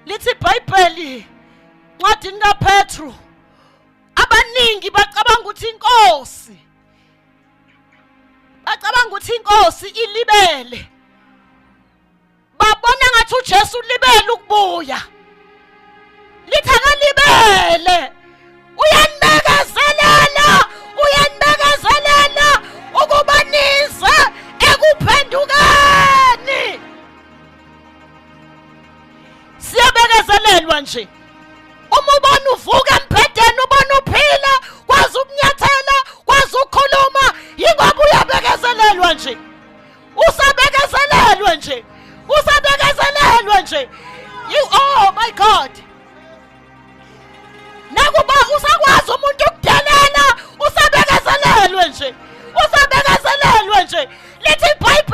Lithi iBhayibheli ncwadini kaPetru, abaningi bacabanga ukuthi inkosi, bacabanga ukuthi inkosi ilibele, babona ngathi uJesu ulibele ukubuya. Lithi akalibele, uyanibekezelela, uyanibekezelela ukuba nize ekuphendukeni. Siyabekezelelwa nje. Uma ubona uvuka embhedeni, ubona uphila, kwazi ukunyathela, kwazi ukukhuluma, yingoba uyabekezelelwa nje. Usabekezelelwe nje, usabekezelelwe nje. You, oh my God, nakuba usakwazi umuntu ukudelela, usabekezelelwe nje, usabekezelelwe nje. Lithi iBhayibheli